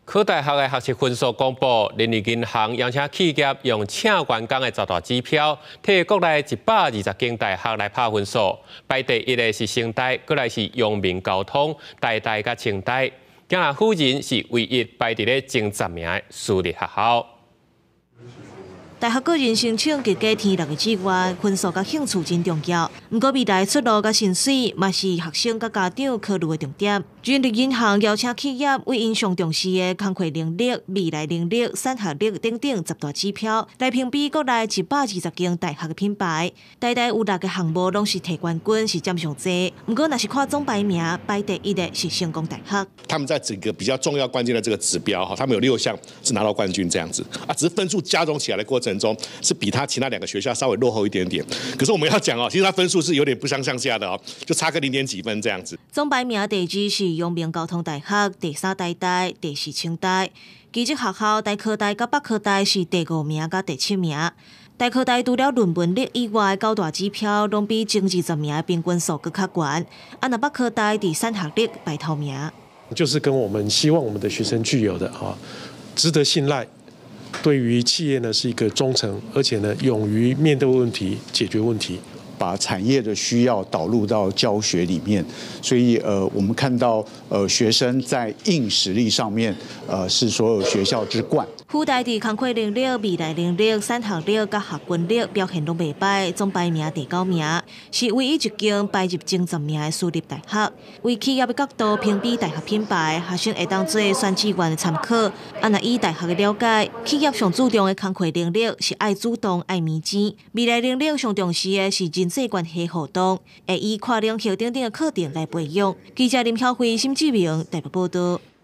考大學的學測分數公布，人力銀行邀請企業用請員工的十大指標，替國內120間大學來拍分數。排第一的是成大，閣來是陽明交通、台大佮清大。今日輔仁是唯一排佇咧前十名的私立學校。大學個人申請結果填六個志願，分數佮興趣真重要。毋過未來出路佮薪水嘛是學生佮家長考慮的重點。人力銀行邀請企業為𪜶上重視的工課能力、未來能力、產學力等等十大指標，來評比國內120間大學的品牌。台大有六個項目攏是提冠軍，是佔上濟。毋過若是看總排名，排第一的是成功大學。他們在整個比較重要關鍵的這個指標，哈，他們有六項是拿到冠軍這樣子啊，只是分數加總起來的過程中，是比他其他兩個學校稍微落後一點點。可是我們要講哦，其實他分數是有點不相上下的哦，就差個零點幾分這樣子。總排名第二是陽明交通大學，第三台大，第四清大。技職學校台科大佮北科大是第五名佮第七名。台科大除了論文率以外，九大指標攏比前二十名的平均數閣較懸。啊，若北科大佇產學力排頭名。就是跟我們希望我們的學生具有的啊，值得信賴。對於企業呢是一個忠誠，而且呢勇於面對問題、解決問題，把產業的需要導入到教學裡面。所以我們看到學生在硬實力上面，是所有學校之冠。輔大佇工課能力、未來能力、產學力佮學軍力表現攏袂䆀，總排名第九名，是唯一一間排入前十名的私立大學。為企業的角度評比大學品牌，學生會當做選志願的參考。啊，若以大學的了解，企業上注重的工課能力是愛主動、愛面錢；未來能力上重視的是人際關係互動，會以跨領域等等的課程來培養。記者林曉慧、沈志明台北報道。